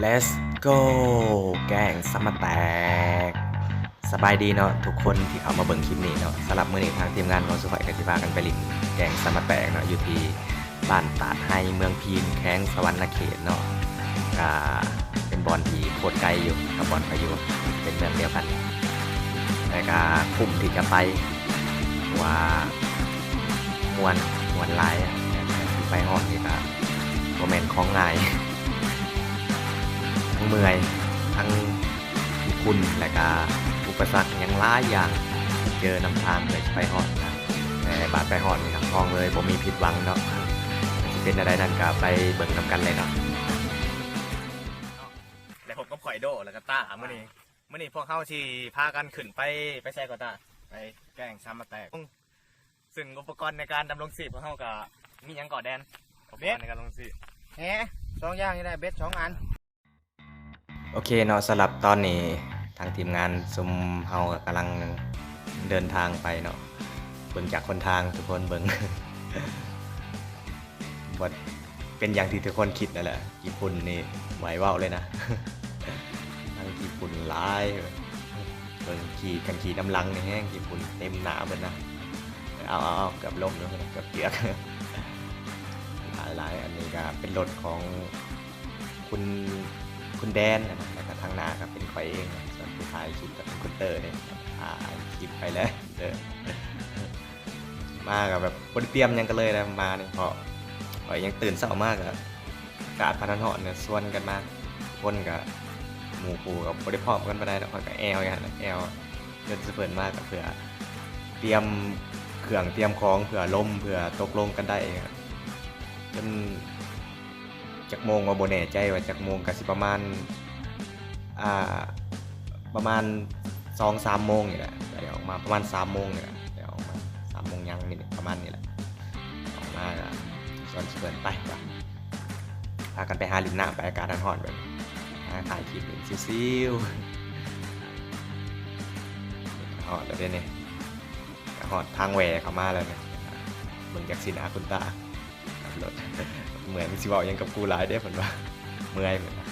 Let's go ແກ້ງສະມະແຕກ. ສະບາຍດີເນາະທຸກຄົນທີ່ເຂົ້າມາເບິ່ງຄລິບນີ້ເນາະ. ສຳລັບມື້ນີ້ທາງທີມງານຂອງສຸຂ້ອຍກໍຊິພາກັນໄປຫຼິ້ນແກ້ງສະມະແຕກເນາະ ຢູ່ທີ່ບ້ານຕາດໄຮ ເມືອງພີນ ແຂວງສະຫວັນນະເຂດເນາະ. ກະເປັນບ່ອນທີ່ໂຄດໄກຢູ່ກັບບ່ອນຂ້ອຍຢູ່ ເປັນເມືອງດຽວກັນ ແຕ່ກະຄຸ້ມທີ່ຈະໄປ ເພາະວ່າມ່ວນ ມ່ວນຫຼາຍ. ການທີ່ໄປຮອດນີ້ກະບໍ່ແມ່ນຂອງງ່າຍ ທັງເມື່ອຍ ທັງຂີ້ຝຸ່ນ ແລະກະອຸປະສັກຫຍັງຫຼາຍຢ່າງທີ່ເຈີນຳທາງເພື່ອຈະໄປຮອດນະ. ແຕ່ບາດໄປຮອດນີ້ຮັບຮອງເລີຍບໍ່ມີຜິດຫວັງເນາະ. ຊິເປັນແນວໃດນັ້ນກະໄປເບິ່ງນຳກັນເລີຍເນາະ. ໄດ້ພົບກັບຂ້ອຍໂດ ແລະກະຕ້າ ມື້ນີ້ ມື້ນີ້ພວກເຮົາຊິພາກັນຂຶ້ນໄປ ໄປໃສກໍຕ້າ? ໄປແກ້ງສະມະແຕກ. ຊຶ່ງອຸປະກອນໃນການດຳລົງຊີບຂອງເຮົາກະມີຫຍັງກໍແດນ? ອຸປະກອນໃນການລົງຊີບ ແຫ ສອງຢ່າງນີ້ແຫຼະ ເບັດສອງອັນ. ໂອເຄເນາະ, ສຳລັບຕອນນີ້ທາງທີມງານຊຸມເຮົາກະກຳລັງເດີນທາງໄປເນາະ. ເບິ່ງຈາກຫົນທາງທຸກຄົນເບິ່ງ ບໍ່ເປັນຢ່າງທີ່ທຸກຄົນຄິດນັ້ນແຫຼະ. ຂີ້ຝຸ່ນນີ້ບໍ່ໃຫ້ເວົ້າເລີຍນະ ທັງຂີ້ຝຸ່ນຫຼາຍ. ເບິ່ງ ຂີ່ ຄັນຂີ່ນຳຫຼັງນີ້ແຮງ ຂີ້ຝຸ່ນເຕັມໜ້າເບິດນະ. ເອົາ ເອົາ ເອົາ ເກືອບລົ້ມແລ້ວ ເກືອບເຈືອກ ຫຼາຍໆ. ອັນນີ້ກະເປັນລົດຂອງຄຸນ ຄຸນແດນນະ ແລ້ວກະທາງໜ້າກະເປັນຂ້ອຍເອງ ສ່ວນຜູ້ຖ່າຍຄລິບກະເປັນຄຸນເຕີເດ້. ຖ່າຍຄລິບໄປແລ້ວເດີ. ມາກະແບບບໍ່ໄດ້ຕຽມຫຍັງກັນເລີຍນະ ມານີ້ ເພາະຂ້ອຍຍັງຕື່ນເຊົ້າມາກະ ອາກາດພັດຮ້ອນໆ ຊວນກັນມາ. ຄົນກະ ໝູ່ຄູ່ກະບໍ່ໄດ້ພ້ອມກັນປານໃດດອກ ຂ້ອຍກະແອວຢູ່ຫັ້ນແຫຼະ ແອວຈົນສະເພິ່ນມາກະເພື່ອຕຽມເຄື່ອງຕຽມຂອງ ເພື່ອລົມ ເພື່ອຕົກລົງກັນໄດ້. ຈົນ ຈັກໂມງວ່າບໍ່ແນ່ໃຈວ່າຈັກໂມງ ກະຊິປະມານ ອ່າ ປະມານສອງສາມໂມງນີ້ແຫຼະ ກະໄດ້ອອກມາ ປະມານສາມໂມງນີ້ແຫຼະ ໄດ້ອອກມາ ສາມໂມງຍັງນີ້ ປະມານນີ້ແຫຼະ. ອອກມາກະຊວນເພື່ອນໄປວ່າ ພາກັນໄປຫາຫຼິ້ນນ້ຳ ໄປອາກາດຮ້ອນໆ ແບບ ຫາຖ່າຍຄລິບຫຼິ້ນຊິວໆ. ຮອດແລ້ວເດ້ນີ້ ກະຮອດທາງແຫວ່ເຂົ້າມາແລ້ວນີ້ ເບິ່ງຈາກສີໜ້າຄຸນຕາ ຂັບລົດ ເມື່ອຍ ມຶງຊິເວົ້າຫຍັງກັບກູຫຼາຍເດ້ ເພິ່ນວ່າເມື່ອຍ ເພິ່ນວ່າ.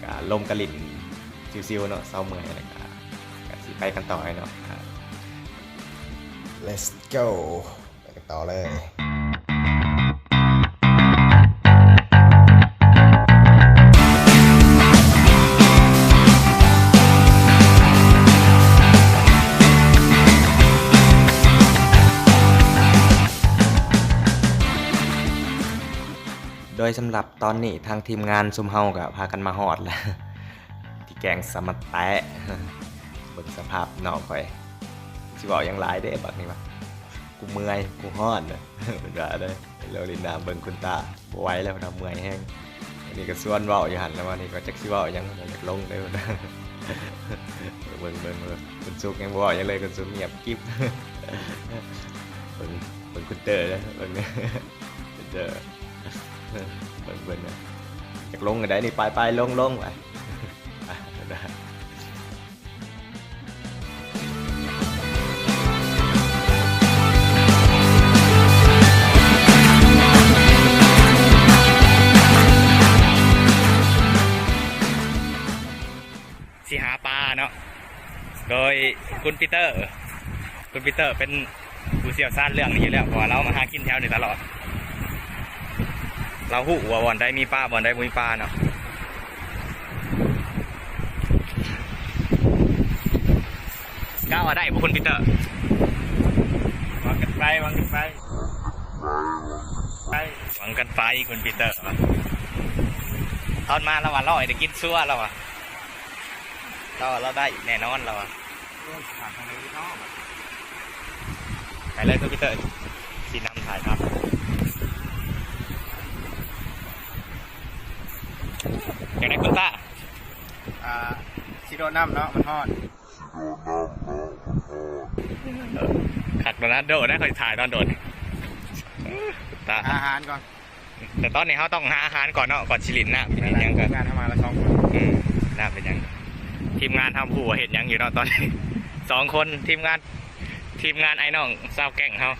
ກະລົມກະຫຼິ້ນຊິວໆເນາະ ເຊົາເມື່ອຍ ແລ້ວກະ ກະຊິໄປກັນຕໍ່ເນາະ. Let's go ໄປກັນຕໍ່ເລີຍ. ໂດຍສຳລັບຕອນນີ້ ທາງທີມງານຊຸມເຮົາກະພາກັນມາຮອດແລ້ວ ທີ່ແກ້ງສະມະແຕະ. ເບິ່ງສະພາບນ້ອງຂ້ອຍ ຊິເວົ້າຫຍັງຫຼາຍເດ້ບັດນີ້ວະ ກູເມື່ອຍ ກູຮ້ອນ ເພິ່ນວ່າເດ້. ເຮົາຫຼິ້ນນ້ຳເບິ່ງຄຸນຕາ ບໍ່ໄຫວແລ້ວ ເພິ່ນວ່າເມື່ອຍແຮງ. ອັນນີ້ກະຊວນເວົ້າຢູ່ຫັ້ນແລ້ວ ອັນນີ້ກະຈັກຊິເວົ້າຫຍັງ ຢາກລົງເດ້. ເບິ່ງ ເບິ່ງ ເບິ່ງ ຄຸນສຸກຍັງບໍ່ເວົ້າຫຍັງເລີຍ ຄຸນສຸກງຽບກິບ. ເບິ່ງ ເບິ່ງຄຸນເຕີເດີ ເບິ່ງ ຄຸນເຕີ ເບິ່ງເພິ່ນ ຢາກລົງກະໄດ້ນີ້ ໄປໆ ລົງ ລົງ ໄປ. ຊິຫາປາເນາະ ໂດຍຄຸນປີເຕີ. ຄຸນປີເຕີເປັນຜູ້ຊ່ຽວຊານເລື່ອງນີ້ຢູ່ແລ້ວ ເພາະວ່າລາວມາຫາກິນແຖວນີ້ຕະຫຼອດ ລາວຮູ້ວ່າບ່ອນໃດມີປາ ບ່ອນໃດບໍ່ມີປາເນາະ. ກະວ່າໄດ້ບໍ່ຄຸນປີເຕີ? ວ່າກັນໄປ ວ່າກັນໄປ ວ່າກັນໄປ ຄຸນປີເຕີ. ຕອນມາລາວວ່າຮ້ອຍໄດ້ກິນຊົ່ວ ລາວວ່າ ລາວວ່າລາວໄດ້ແນ່ນອນ ລາວວ່າ. ໄປເລີຍຄຸນປີເຕີ ຊິນຳຖ່າຍທຳ. ຈັ່ງໃດຄຸນຕາ? ອ່າ ຊິໂດດນ້ຳເນາະ ມັນຮ້ອນ. ເອີ ຄັກໂດນະ ໂດດໄດ້ ຂ້ອຍຖ່າຍຕອນໂດດ. ຕາ ຫາອາຫານກ່ອນ. ແຕ່ຕອນນີ້ເຮົາຕ້ອງຫາອາຫານກ່ອນເນາະ ກ່ອນຊິຫຼິ້ນນ້ຳ ເປັນຫຍັງກໍ ທີມງານເຮົາມາລະສອງຄົນ. ອືມ ນ້ຳເປັນຫຍັງ ທີມງານເຮົາຜູ້ວ່າເຮັດຫຍັງຢູ່ເນາະຕອນນີ້ ສອງຄົນ ທີມງານ ທີມງານອ້າຍນ້ອງຊາວແກ້ງເຮົາ.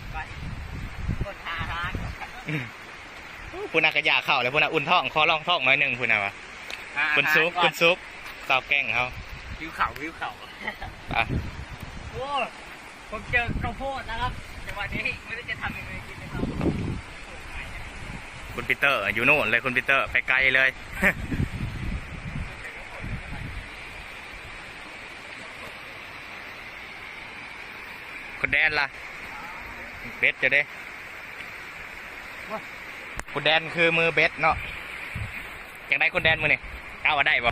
ຄົນຫາອາຫານ ອືມ ຜູ້ນັ້ນກະຢາກເຂົ້າແລ້ວ ຜູ້ນັ້ນອຸ່ນທ້ອງ ຂໍລອງທ້ອງໜ້ອຍໜຶ່ງ ຜູ້ນັ້ນວ່າ. หา คุณซุป อาหารก่อน คุณซุป สาวแกร่งเฮา หิวข้าว หิวข้าว อ่ะ โอ้ ผมเจอข้าวโพดนะครับ จังหวะนี้ไม่รู้จะทำยังไงกินนะครับ คุณปีเตอร์อยู่นู่นเลย คุณปีเตอร์ ไปไกลเลย คุณแดนล่ะ เบ็ดจะเด้ คุณแดนคือมือเบ็ดเนาะ จั่งใด๋คุณแดนมื้อนี้ กะว่าได้บ่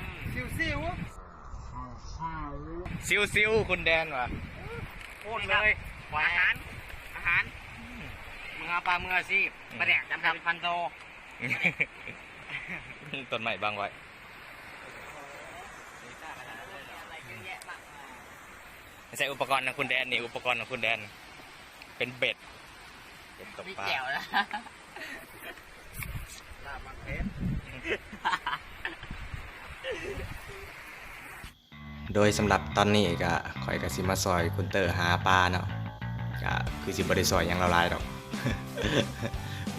ซิวๆ ซิวๆ คุณแดนว่ะ โคตรเลย อาหาร อาหาร มือหาปลามืออาชีพ อืม ปลาแดกจำนำพันโต ต้นไม้บังไว้ ใส่อุปกรณ์ของคุณแดนนี่ อุปกรณ์ของคุณแดน เป็นเบ็ด เบ็ดตกปลา มีแจ่วนะ ลาบหมากเผ็ด โดยสำหรับตอนนี้ก็ ข้อยก็สิมาซอยคุณเตอร์หาปลาเนาะ ก็คือสิบ่ได้ซอยหยังลาวหลายดอก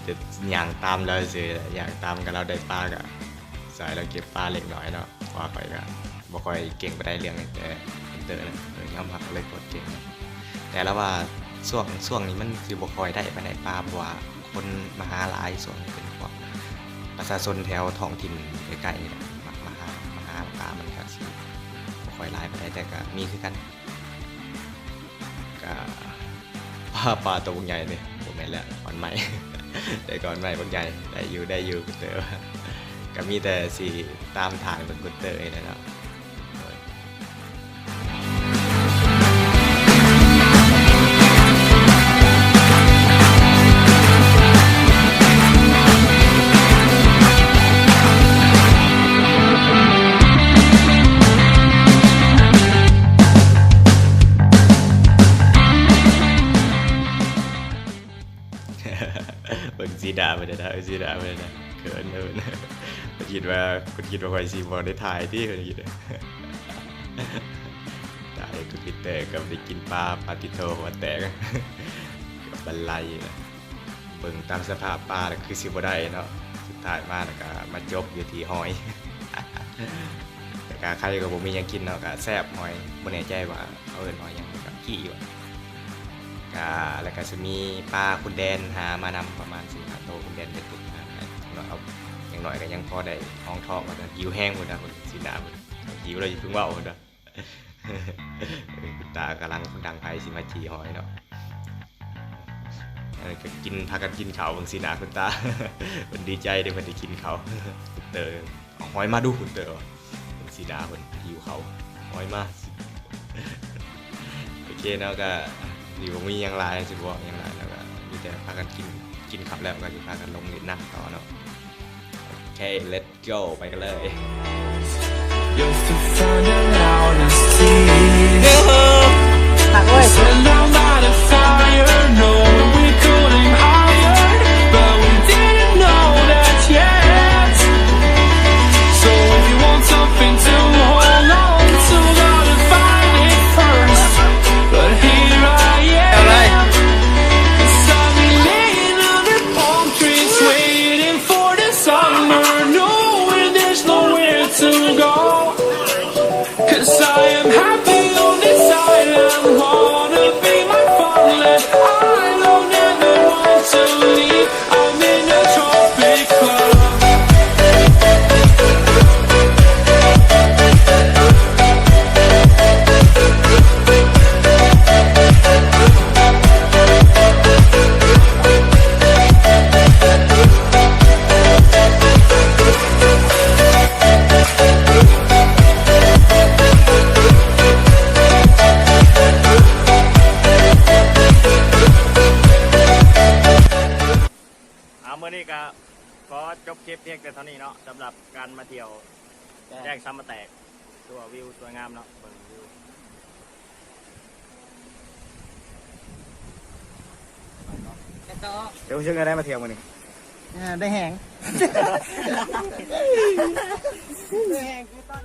จะย่างตามลาวซื่อ ย่างตามกับลาวได้ปลาก็ ซอยลาวเก็บปลาเล็กน้อยเนาะ เพราะว่าข้อยก็บ่ค่อยเก่งปานใดเรื่องแต่เตอร์นะ เออ ยอมรับเลยโคตรเก่งนะ แต่ละว่าช่วง ช่วงนี้มันสิบ่ค่อยได้ปานใดปลา เพราะว่าคนมาหาหลาย ช่วงนี้เป็นพวกประชาชนแถวท้องถิ่นใกล้ๆนี่แหละ มักมาหา มาหาปลา มันก็สิบ่ค่อยหลายปานใด แต่ก็มีคือกัน ก็ ปลา ปลาตัวบักใหญ่นี่ บ่แม่นแล้ว ขอนไม้ ได้ขอนไม้บักใหญ่ ได้อยู่ ได้อยู่ คุณเตอร์ ก็มีแต่สิตามถ่ายเบิ่งคุณเตอร์นี่แหละเนาะ เบิ่งสีหน้าเพิ่นนะ เบิ่งสีหน้าเพิ่นนะ เขินเพิ่น เพิ่นคิดว่า เพิ่นคิดว่าข้อยสิบ่ได้ถ่ายติ เพิ่นคิด ถ่ายคอมพิวเตอร์ก็บ่ได้กินปลา ปาติโธ หัวแตก ก็บันไลนะ เบิ่งตามสภาพปลาแล้วคือสิบ่ได้เนาะ สุดท้ายมาแล้วก็มาจบอยู่ที่หอย แต่ก็ใครก็บ่มีหยังกินเนาะ ก็แซ่บหอย บ่แน่ใจว่าเขาเอิ้นหอยหยัง กับกี้บ่ ก็ แล้วก็สิมีปลาคุณแดนหามานำประมาณสี่ห้าโต คุณแดนไปขุดหาให้ อย่างน้อยเอา อย่างน้อยก็ยังพอได้ฮองท้องว่าซั่น หิวแฮงพุ้นนะ พุ้น สีหน้าพุ้น หิวแล้วอย่าเพิ่งเว้าพุ้นนะ คุณตากำลังดังไฟสิมาจี่หอยเนาะ อันนี้ก็กิน พากันกินข้าว เบิ่งสีหน้าคุณตา เพิ่นดีใจเด้ เพิ่นได้กินข้าว คุณเตอร์ เอาหอยมาดู คุณเตอร์ ว่า เบิ่งสีหน้าเพิ่น หิวข้าว หอยมา โอเคเนาะ ก็สิบ่มีหยังหลาย สิบ่เว้าหยังหลาย แล้วก็มีแต่พากันกิน กินข้าวแล้วก็สิพากันลงเล่นน้ำต่อเนาะ โอเค let's go ไปกันเลย Just to find out and see. Set down by the fire, no, we couldn't hide, but we didn't know that yet. So if you want something to hold on to, gotta find it first. But here I am, 'cause I've been laying under palm trees, waiting for the summer, knowing there's nowhere to go. 'Cause I am happy on this island, wanna be my farmland. I don't ever want to leave, I'm in a tropic club. เอา มื้อนี้ก็ขอจบคลิปเพียงแต่เท่านี้เนาะ สำหรับการมาเที่ยวแจ้งสามมะแตก ตัววิวสวยงามเนาะ เบิ่งวิว เดี๋ยวเชิญกันได้มาเที่ยวมื้อนี้ อ่า ได้แฮง ได้แฮงคือตอน